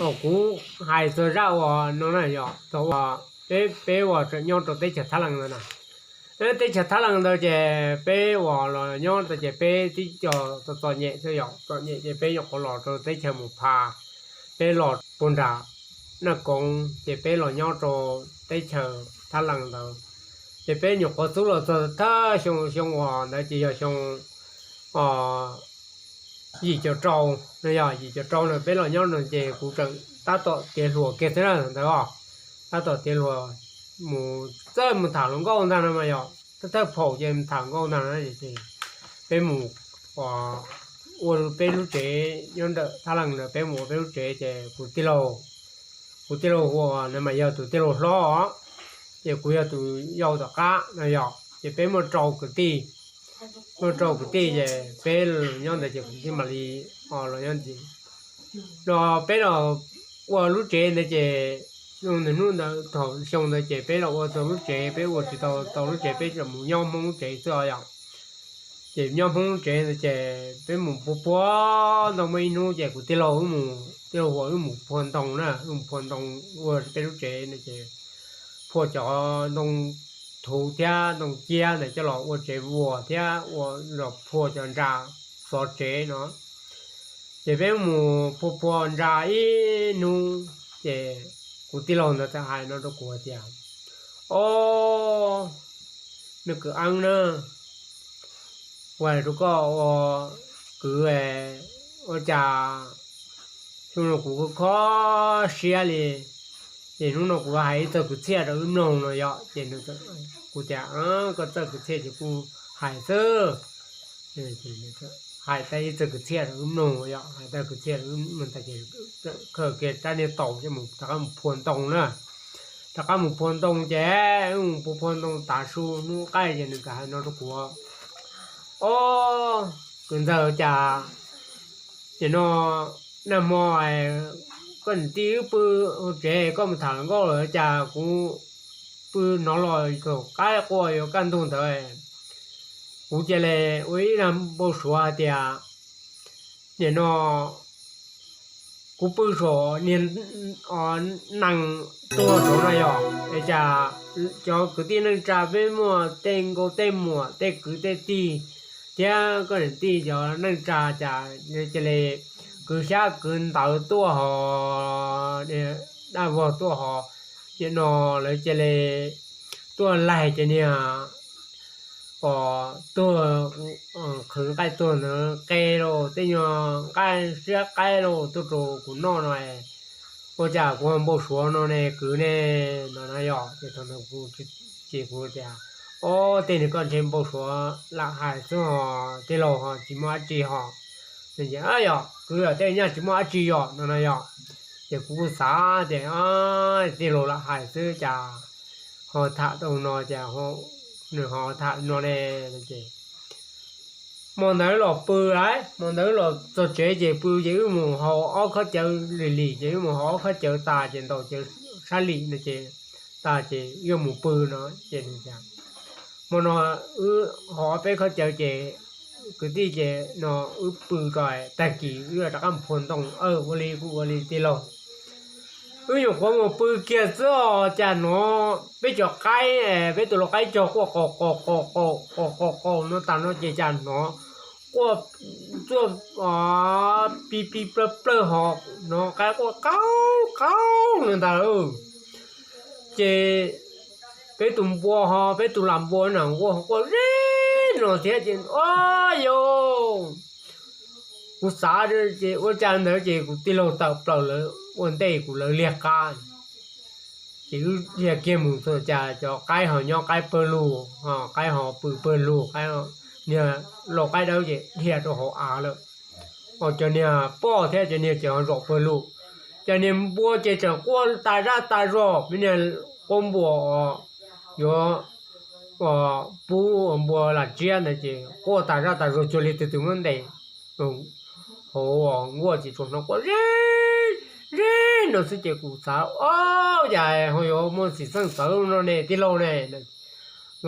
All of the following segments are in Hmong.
Thaum kuv hais txog zaj uas no na yog thaum uas peb, peb uas tseem nyob rau teb chaws Thab Lees ntawd na. Teb chaws Thab Lees ntawd ces peb uas los nyob ntawd ces peb tib co txom nyem xwb yom, txom nyem ces peb nyuam qhuav los rau teb chaws Mus Pha, peb los puag nram Naj Koov ces peb los nyob rau teb chaws Thab Lees ntawd. Ces peb nyuam qhuav xub los txog thawj xyoo, xyoo uas ntawd ces yog xyoo yim caum rau, no yog yim caum rau na peb los nyob no ces kuv tseem tab tom tiav hluas kiag xwb na ntawd os. Tab tom tiav hluas mus txawj mus tham hluas nkauj ntag no mas yog thawj thawj phaum ces mus tham hluas nkauj ntag no ces peb mus ua peb lub tsev nyob ntawm Thab Lees ntawd, peb mus ua peb lub tsev ces kuv tij laug, kuv tij laug hu no mas yog tus tij laug hlob os, ces kuv yog tus yau tom qab no yog ces peb muaj rau kwv tij, muaj rau kwv tij ces peb nyob ntawd ces kuv thiaj mam li los nyob ntawd. Los peb los ua lub tsev ntawd ces nws hnub ntawd thaum xyoo ntawd ces peb los ua tau lub tsev, peb ua tsis tau tau lub tsev peb tseem mus nyob Hmoob lub tsev xwb os yom. Ces nyob Hmoob lub tsev ntawd ces peb mus puag puag ntoo, muaj ib hnub ces kuv tij laug wb mus, tij laug Huas wb mus phua ntoo na, wb mus phua ntoo ua peb lub tsev no ces phua cov ntoo thuv thiab ntoo ciab ntawd coj los ua tsev vuas thiab ua los phua cov ntsa xov tsev no. Ces peb mus phua phua ntsa ib hnub ces kuv tij laug ntawd txawm hais no rau kuv hais tias, Ob, nws kwv eeb na, ua rau koj ua kwv, ua cas xyoo no kuv kho siab li, ces hnub no kuv hais ib txog kwv txhiaj rau wb mloog no yom. Ces kuv tias, Koj txawj kwv txhiaj ces kuj hais xwb. Hais tau ib txog kwv txhiaj rau wb mloog yom, hais tau kwv txhiaj rau wb mloog tas ces khawm kiag rab niag taus coj mus rov qab mus phua ntoo na. Rov qab mus phua ntoo ces wb mus phua phua ntoo tav su hnub qaij ces nws txawm hais no rau kuv, Ob, kwv ntxawg, cas nim no nag hmo koj niam tij wb pw hauv tsev koj mus tham hluas nkauj lawm cas kuv pw hnov los thaum qaib qua yuav kaj ntug ntawd, kuv cia li ua ib zaj npau suav hais tias nim no kuv pw saum niag nees tuag saud no yog es cas cov kwv tij neej tsa peb muaj tej nkauj tej muam tej kwv tej tij thiab koj niam tij cov neej tsa cas cia li kwv xyab kwv ntawv tuaj hos daj vog tuaj hos, nim no lawv cia li tuaj laig cov niag os tuag, qhwv nqaij tuag ntawd qe los tej nyuag nqaij siab qaib los tuaj rau kuv noj no, ua cas kuv ho npau suav no ne kwv ne, no na yog ces thaum ntawd kuv ces kuv tias, Ob, tej niag koj ntshe npau suav lam hais xwb os, tij laug ho tsis muaj dab tsi hos. Yog kwv tej nyaj tsis muaj dab tsi yom, no na yog. Ces kuv kuj xav tias tij laug lam hais xwb cas ho tham tau no ces nws ho tham no ne. Ces hmo ntawd los pw, hmo ntawd los txog tsev ces pw ces wb mus haus ob khob cawv lim lim ces wb mus haus ob khob cawv tas ces ntaus cawv sab lim no ces tas ces yuav mus pw no ces nws tias, Hmo no wb haus ob peb khob cawv ces kwv tij ces no wb pw tso, tag kis wb rov qab mus phua ntoo. Ua li kuj ua li tij laug. Wb nyuam qhuav mus pw kiag xwb os cas hnov peb cov qaib, peb tus lau qaib cog quaj qaus qaus qaus qaus qaus qaus qaus no tas no ces cas hnov quaj txuaj pib pib plawg plawg hos hnov qaib quaj qaub qaub no ntag. Ces peb tus npua ho, peb tus lam npua na quaj quaj zeb no thiab ces, Ob, yog kuv xav ces ua cas ntawd ces kuv tij laug tawm plaws lawv ua ntej kuv lawv liag qab. Ces wb dhia kiag mus txog cas cov qaib ho nyob qaib pawg lug, qaib ho pw pawg lug, niag lau qaib dawb ces dhia rau hauv av lawm. Ho cov niag poj thiab cov niag ces ho zaum pawg lug. Cov niag npua ces tseem quaj tas zaj tas zog, peb niag quab npua yuav pub npua lam tsiab ntawd ces quaj tas zaj tas zog cuag li tus twg muab ntes hauv nkuaj ces tsuas hnov quaj zeb zeb no xwb ces kuv xav, Ob, cas ho yuav muaj xim txheej txawv no ne tij laug ne.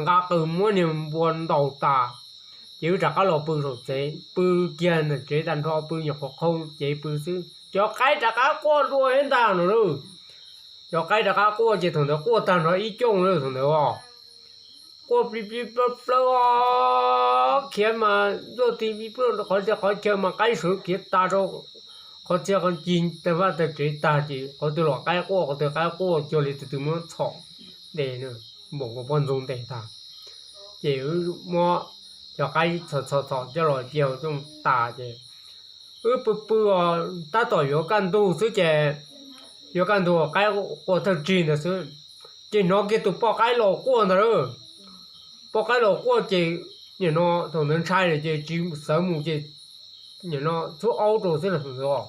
Nqa qws muab niag npua ntaus tas, ces wb rov qab los pw saum tsev, pw kiag ntawm tsev tag nrho, pw nyuam qhuav qhau cev pw xwb. cov qaib rov qab quaj dua thiab ntag no lauj. Cov qaib rov qab quaj ces thaum ntawd quaj tag nrho ib cooj lawm thaum ntawd os. Quaj plig plig plawg plawg os, khiav mas luaj ti plig plawg qhov txhia qhov chaw mas qaib sawv khiav tas rau qhov txhia qhov cig tag vaj tag tsev tag ces qhov twg los qaib quaj, qhov twg qaib quaj cuag li tus twg muab txhom ntes, npaum nkaus poj ntxoog ntes tag. Ces wb muab cov qaib txhom txhom txhom coj los cia hauv rooj tas ces wb pw pw os, tab tom yuav kaj ntug xwb ces, yuav kaj ntug qaib quaj thawj tsig ntawd xwb, ces hnov kiag tus poj qaib los quaj ntawd. Poj qaib los quaj ces nim no thaum ntawd ntshai lawm ces tsis sawv mus ces nim no txhub aub rau xwb no ntawd.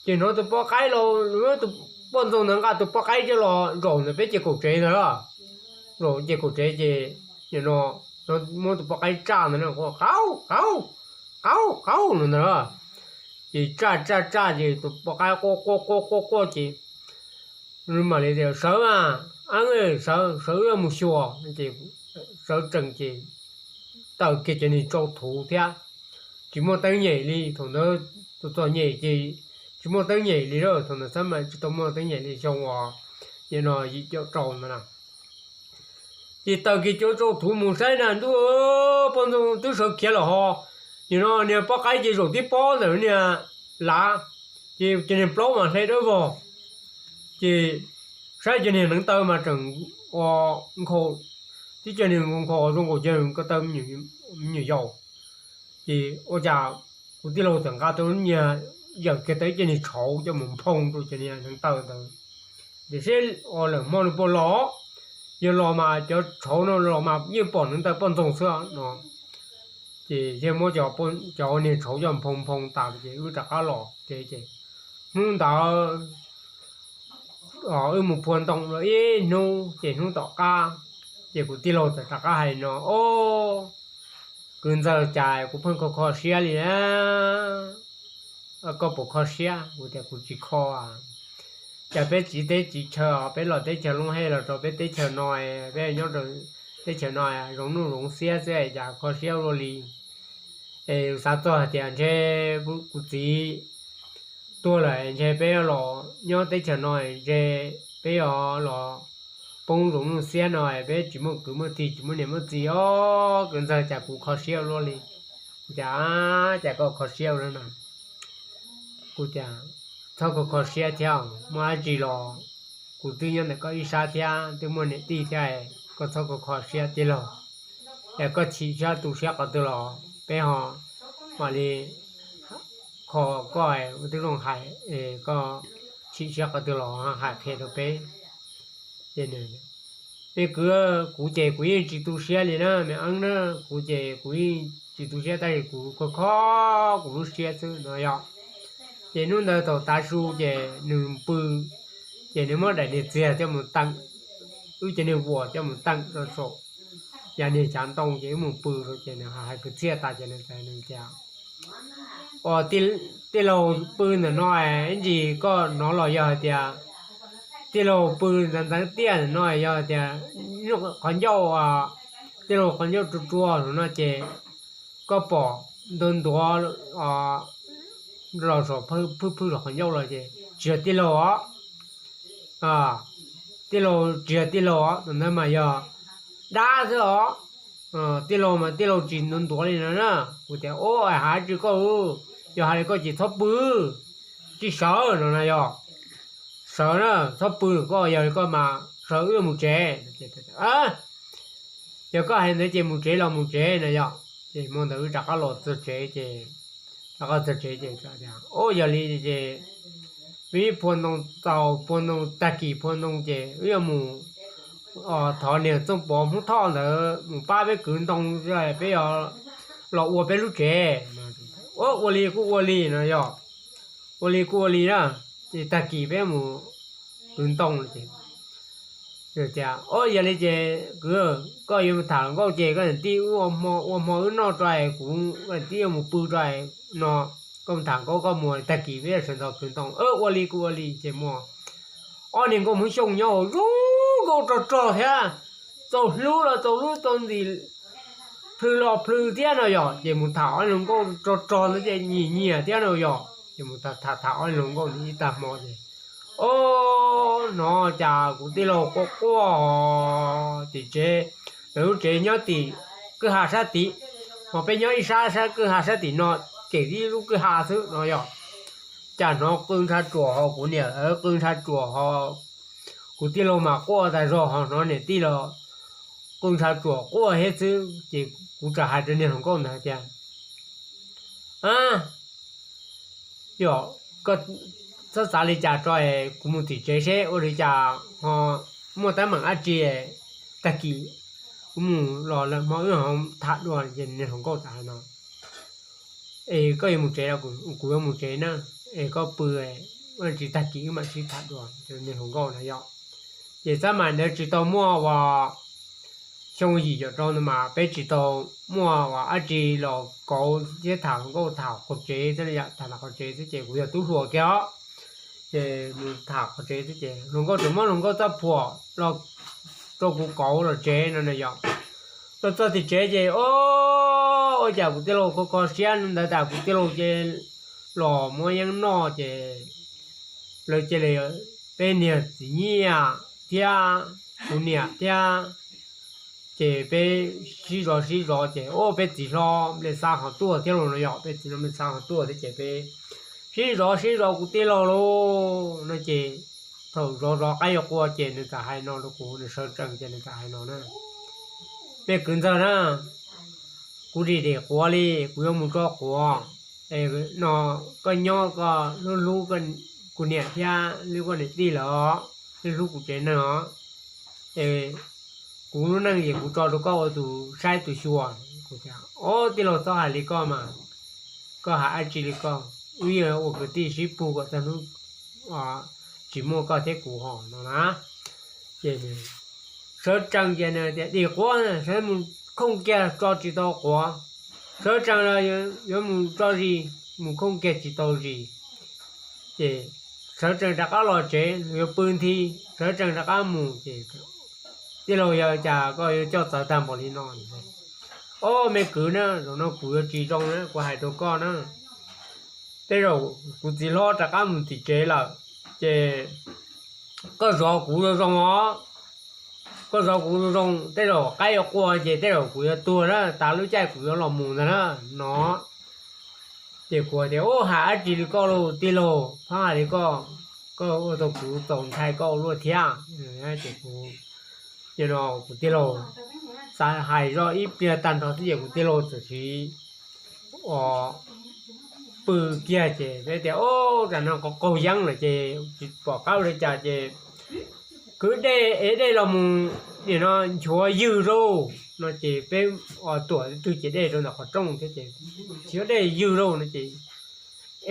Ces hnov tus poj qaib los, tus poj ntxoog ntawd nqa tus poj qaib coj los zaum ntawm peb ces kaum tsev ntawd, zaum ces kaum tsev ces nim no muab tus poj qaib tsaj ntawd, qaub qaub qaub qaub no ntawd. Ces tsaj tsaj tsaj ces tus poj qaib quaj quaj quaj quaj quaj ces mam li tias sawv mas, sawv, sawv wb mus xyuas. Ces sawv tsees ces taw kiag cov niag tsau thuv thiab, tsis muaj teeb nyem li thaum ntawd, tus txom nyem ces tsis muaj teeb nyem li lawm thaum ntawd xab mas tsis tau muaj teeb nyem li xyoo uas nim no yim caum rau ntawd na. Ces taw kiag cov tsau thuv mus saib na ntuj, poj ntxoog twb sawv khiav lawm ho, nim no niag poj qaib ces zaum tib pob ntawm niag lav, ces cov niag plaub mas hle dawb vog. Ces saib cov niag hneev taw mas tseem ua nkhaus, tib co niag nkhaus zoo nkaus cov ko taw me nyuam yaus. Ces ua cas kuv tij laug txawm nqa tau lub nyiag yawm kiag tau ib co niag tshauv coj mus nphoo rau cov niag hneev taw ntawd, tiam sis lawm hmo nws puas los, yog los mas cov tshauv no los mas yeej pom hneev taw poj ntxoog xwb no. Ces thiaj muab cov niag tshauv coj nphoo nphoo tas ces wb rov qab los tsev ces hnub ntawd wb mus phua ntoo ib hnub ces hnub tom qab ces kuv tij laug txawm rov qab hais no, o, kwv ntxawg, cas kuv pheej kho kho siab li na. Koj puas kho siab? Kuv tias kuv tsis kho. Cas peb tsiv teb tsiv chaw, peb los teb chaws Looj Hej los rau peb teb chaws no, peb nyob rau teb chaws no zoo nuj zoo xiab xwb cas kho siab ua luaj li. Es xav txog hais tias ntshe kuv txiv tuag lawm ntshe peb los nyob teb chaws no ntshe peb yuav los poob zoo nuj xiab no, peb tsis muaj kwv muaj tij tsis muaj niam muaj txiv os. Kwv ntxawg, cas kuv kho siab ua luaj li. Kuv tias, cas koj kho siab ua luaj na? Kuv tias, txhob kho kho siab thiab, muaj dab tsi los kuv twb nyob ntawm koj ib sab thiab, twb muaj niam tij thiab, koj txhob kho kho siab tij laug. Es koj chim siab tu siab qhov twg los peb ho mam li kho koj, ua tib zoo hais, koj chim siab qhov twg los hais qhia rau peb. Me kwv, kuv ces kuv yeej tsis tu siab li na me eeb na, kuv ces kuv yeej tsis tu siab tab sis kuv kho kho kuv lub siab xwb no yog. Ces hnub ntawd thaum tav su ces nws pw, ces nws muab daim niag txiag coj mus teem, wb cov niag vuas coj mus teem rau saum yav niag cav ntoo ces wb mus pw rau ces nws hais kwv txhiaj tas ces nws tias, Ua, tij laug pw ntawm no es ib ntsis koj hnov los yog hais tias tij laug pw ntxeev ntxeev tiaj ntawm no yog hais tias qhov ncauj, tij laug qhov ncauj rua rua no ces koj pom ntuav ntuav los saum phwj phwj saum qhov ncauj los ces tsis yog tij laug os. Tij laug tsis yog tij laug os, tus ntawd mas yog dab xwb os. Tij laug mas tij laug tsis ntuav ntuav li no na. Kuv tias, Ua, hais tsis koj, yog hais li koj ces txhob pw, tsis sawv no na yog. Sawv na, txhob pw koj, yog li koj mas sawv wb mus tsev. Yog koj hais ntawd ces mus tsev los mus tsev no yog. Ces hmo ntawd wb rov qab los txog tsev ces, rov qab txog tsev ces, Ua, yog li ces peb phua ntoo txaus, phua ntoo tag kis phua ntoo ces wb yuav mus thov niag Txooj Pov Hmoob Thoj ntawd mus pab peb kwv ntoo, peb yuav los ua peb lub tsev. Ua, ua li kuj ua li no yog, ua li kuj ua li na, ces tag kis peb mus kwv ntoo ces, Ua, yog li ces kwv, koj yuav mus tham hluas nkauj ces koj niam tij wb ua hmo, ua hmo wb noj tso es kuv, koj niam tij yuav mus pw tso no, koj mus tham hluas nkauj koj mus, tag kis peb yuav sawv ntxov kwv ntoo. Ua li kuj ua li ces muaj ob niag nkauj Hmoob Xyooj nyob hauv zoo nkauj rog rog thiab, txaus hlub los txaus hlub txaus ntxim, plhws los plhws thiab no yog, ces mus tham ob niag nkauj rog rog ntawd ces nyiam nyiam thiab no yog. Ces mus tham tham ob hluas nkauj ntawd ib tag hmo ces, o, hnov cas kuv tij laug quaj quaj tim tsev, lawv lub tsev nyob tim kwj ha sab tid, ho peb nyob ib sab sab kwj ha sab tim no, kem ib lub kwj ha xwb no yog. Cas hnov qw ntsha tsuam ho kuv niam qw ntsha tsuam ho kuv tij laug mas quaj tas zog ho hnov niam tij los qw ntsha tsuam quaj thiab xwb. Ces kuv txawm hais rau niag hluas nkauj ntawd tias, a, yog koj txhob xav li cas tso es kuv mus tim tsev seb ua li cas ho muaj teeb meem dab tsi, tag kis kuv mus los lawm hmo wb ho tham dua. Ces niag hluas nkauj txawm hais no, es koj yuav mus tsev los kuv yuav mus tsev na, es koj pw, ua tsis tag kis wb mam sib tham dua. Niag hluas nkauj na yog. Ces xab mas ntawd tsis tau muaj uas xyoo yim caum rau ntawd mas peb tsis tau muaj uas dab tsi los kauv thiab tham hluas nkauj tham qaum tsev thiab, tham qaum tsev xwb ces kuv yog tub hluas kiag os. Ces mus tham qaum tsev xwb ces hluas nkauj tseem muab hluas nkauj txoj phuam los rau kuv kauv los tsev no na yog. Los txog tim tsev ces, o, ua cas kuv tij laug kho kho siab ntawd tas kuv tij laug ces los muab yeeb noj ces lawv cia li, peb niag txiv nyiaj thiab kuv niam thiab, ces peb sib zov sib zov ces, o, peb txiv hlob nplej xab ho tuaj thiab los no yog, peb txiv hlob nplej xab ho tuaj thiab ces peb sib zov sib zov kuv tij laug lauj no ces thaum zov zov qab yuav qua ces nws txawm hais no rau kuv, nws sawv tsees ces nws txawm hais no na, me kwv ntxawg na, kuv dim dim quav li, kuv yuav mus tso quav, es no koj nyob koj hlub hlub kuv niam thiab hlub koj niam tij lawm os, hlub hlub kuv tsev neeg os, es kuv lub neej ces kuv tso rau koj ua tus saib tus xyuas. Kuv tias, o, tij laug txhob hais li koj mas, koj hais dab tsi li koj, wb yog ua kwv tij sib pug kom txog hnub tsis muaj koj thiab kuv hos no na. Ces sawv tsees ces nws tias dim quav, sawv mus khooj kiag tso tsis tau quav, sawv tsees los yuav mus tso zis, mus khooj kiag tsis tau zis. Ces sawv tsees rov qab los tsev, yuav pw nthi, sawv tsees rov qab mus ces, tij laug yog cas koj yuav coj txawv tag npaum li no? O, me kwv na, zaum no kuv yuav tsis zoo na, kuv hais rau koj na, tej zaum kuv txiv hlob rov qab mus tim tsev lawm, ces koj zov kuv zoo zoo os, koj zov kuv zoo zoo, tej zaum qaib yuav qua ces tej zaum kuv yuav tuag na, tas lub caij kuv yuav los mus ntag na, no. Ces kuv tias, u, hais dab tsi li koj lauj tij laug, txhob hais li koj, koj ua tau kuv txaus ntshai koj ua luaj thiab. Ces kuv, no kuv tij laug xav hais zoj ib pliag tag nrho xwb ces kuv tij laug txawm siv ua pw kiag ces peb tias, o, tam no qaug qaug yeeb lawm ces tsis pom qab ua li cas ces kwv dej, ev dej los mus, nim no nchuav ywg lauj no ces peb ua tuam twg ces dej rau ntawm qhov rooj thiab ces nchuav dej ywg lauj no ces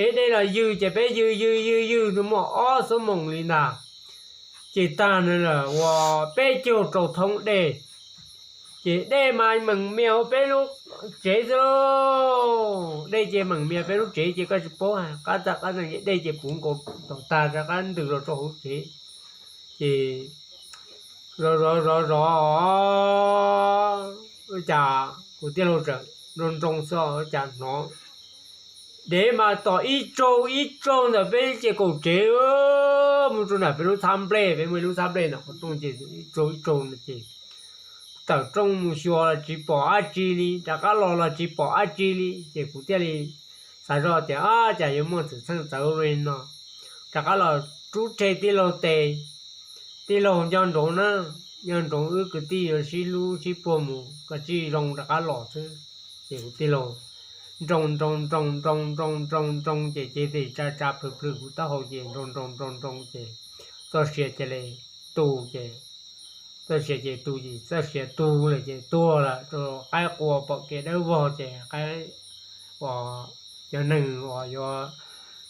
ev dej los ywg ces peb ywg ywg ywg ywg muaj ob xuab moos li ntag. Ces tag no lawm ua peb caug rau thoob dej, ces dej mas meem mias hauv peb lub tsev xwb lauj. Dej ces meem mias peb lub tsev ces koj tsis paub qab tag qab tag ces dej ces puv nkaus tom tag rov qab ntws los rau hauv tsev. Ces zov zov zov zov, ua cas kuv tij laug txawm nroo nroo xwb ua cas hnov dev mas tom ib tsaug ib tsaug ntawm peb ces kaum tsev mus rau nram peb lub txhab nplej, peb muaj ib lub txhab nplej ntawm qhov rooj ces ib tsaug ib tsaug no ces tawm rooj mus xyuas los tsis pom dab tsi li, rov qab los los tsis pom dab tsi li ces kuv thiaj li xav zoj tias, a, cas yuav muaj txwm txheej txawv li no. Rov qab los rub rhe tij laug tes, tij laug nco ntsoov na, nco ntsoov wb kwv tij yuav sib hlub sib puag mus kom tsis zoo rov qab los xwb. Ces kuv tij laug nroo nroo nroo nroo nroo nroo nroo ces cev tes tsa tsa plhws plhws kuv taub hau ces nroo nroo nroo nroo ces txoj sia cia li tu ces, txoj sia ces tu ces txoj sia tu lawm ces tuag lawm rau qaib qua pom kev dawb vog ces qaib uas cov neeg uas yuav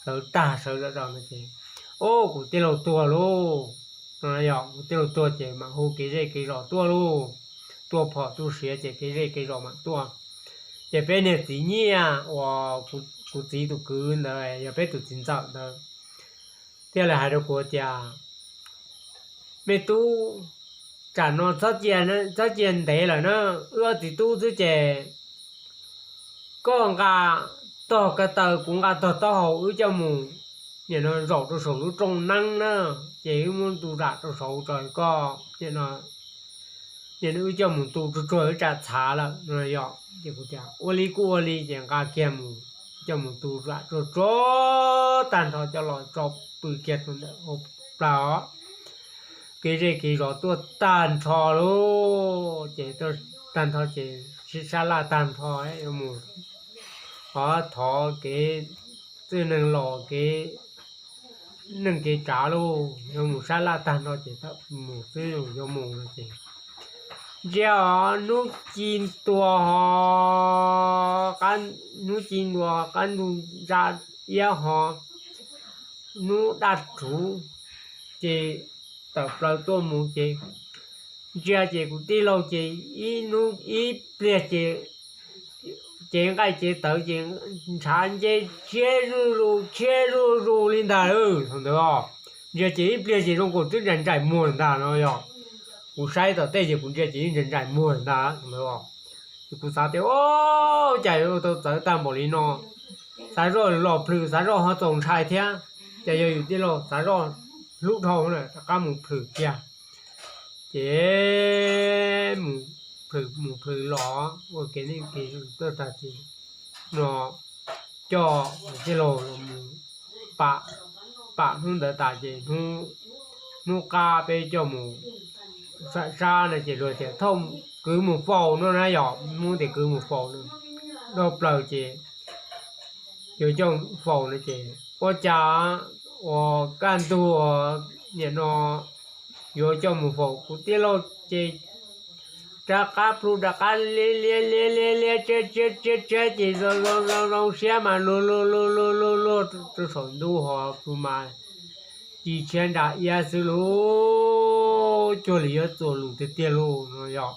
sawv tag sawv zom zaws no ces, u, kuv tij laug tuag lauj. Yog kuv tij laug tuag ces mam hu kev zej kev zos tuaj lauj, tua phom tu siav ces kev zej kev zos mam tuaj. Ces peb niag txiv nyiaj uas kuv txiv tus kwv ntawd yog peb tus txiv ntxawm ntawd thiaj li hais rau kuv tias, me tub, tsam no txhob cia ntev lawm na, wb ob txiv tub xwb ces koj nqa tog ko taw, kuv nqa tog taub hau wb coj mus, nim no zaum rau saum lub rooj neeb na, ces wb muab ntu zam rau saud tso koj, nim no wb coj mus ntu tsuag tsuag wb tsam txhav lawm no yom. Ces kuv tias ua li kuj ua li, ces nqa kiag mus, coj mus ntu zam tsuag tsuag tag nrho coj los tso pw kiag rau ntawm hauv plawv os. Kev zej kev zos tuaj tag nrho lauj, ces tag nrho ces sib sab laj tag nrho, yuav mus thov kev txwj neeg los kev neej kev tsav lauj, yuav mus sab laj tag nrho ces mus xwb, yuav mus no ces ntsia os, hnub ci ntua ho, hnub ci ntua qab ntug ntsa iab ho, hnub daj ruv, ces tawm plaws tuaj mus ces ntsia ces kuv tij laug ces ib hnub ib pliag ces cev nqaij cev tawv ces ntshav nce tshiab zuj zus tshiab zuj zus li ntag. Thaum ntawd os, ntsia ces ib pliag ces zoo nkaus twb ntsais ntsais muag ntag no yog. Kuv saib tom tej ces kuv ntsia ces ib ntsais ntsais muag ntag thaum ntawd os. Ces kuv xav tias, o, cas yuav tau txawv tag npaum li no, xav zoj los plhws xav zoj ho txaus ntshai thiab, cas yog yus tij laug xav zoj hlub dhau na rov qab mus plhws kiag. Ces mus plhws mus plhws los ua kev neej kev tuaj tag ces no coj tij laug los mus pam, pam hnub ntawd tas ces hnub qab peb coj mus sab sab no ces luag tias thauj kwv mus faus no na yom, muab tias kwv mus faus no, dhau plaws ces yuav coj faus no ces ua cas uas kaj ntug nim no yuav coj mus faus kuv tij laug ces rov qab plhu rov qab liab liab liab liab liab tshiab tshiab tshiab ces zoo zoo zoo siab mas luag luag luag luag luag luag rau saum ntuj ho plhu mas ci tshiab nra iab xwb lauj, cuag li yuav txuas lus tiag tiag lauj no yom.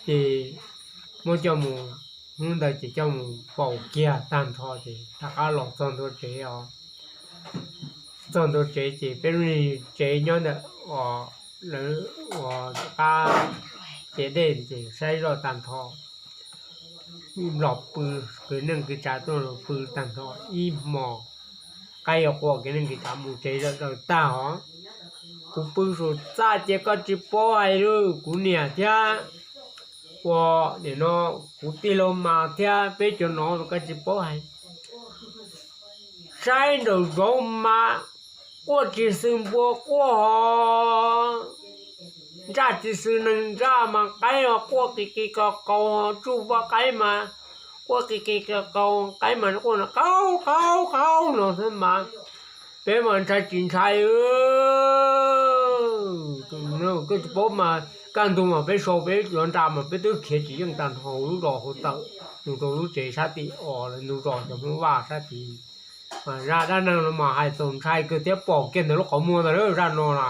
Ces muab coj mus, hnub ntawd ces coj mus faus kiag tag nrho ces rov qab los txog ntua tsev os. Txog ntua tsev ces peb lub tsev nyob ntawm lawv uas qab ces dej ces saib zoj tag nrho, los pw, kwv neej kwv tsav tuaj los pw tag nrho ib hmos, qaib yuav qua kev neej kev tsav mus tsev zawm daws tag os. Kuv pw saum txaj ces koj tsis paub hais li, kuv niam thiab ua nim no kuv tij laug mas thiab peb cov no koj tsis paub hais. Saib nraum zoov mas quaj tsis xwm npua quaj ho, ntsaj tsis xwm neeg ntsaj mas qaib ho quaj qis qis qos qaus, tsuj vaj qaib mas quaj qis qis qos qaus, qaib mas quaj no qaub qaub qaub no xwb mas peb mas ntshai tsis ntshai. Koj tsis paub mas kaj ntug mas peb sau peb cov nra mas peb twb khiav tsis yeej tag nrho lub zos hauv tawm mus rau lub tsev sab tim os, lawv ntug zos cov Hmoob Vaj sab tid. Mas zaj dab neeg no mas hais txaus ntshai kawg thiab pom kiag ntawm lub qhov muag ntawd zaj no na.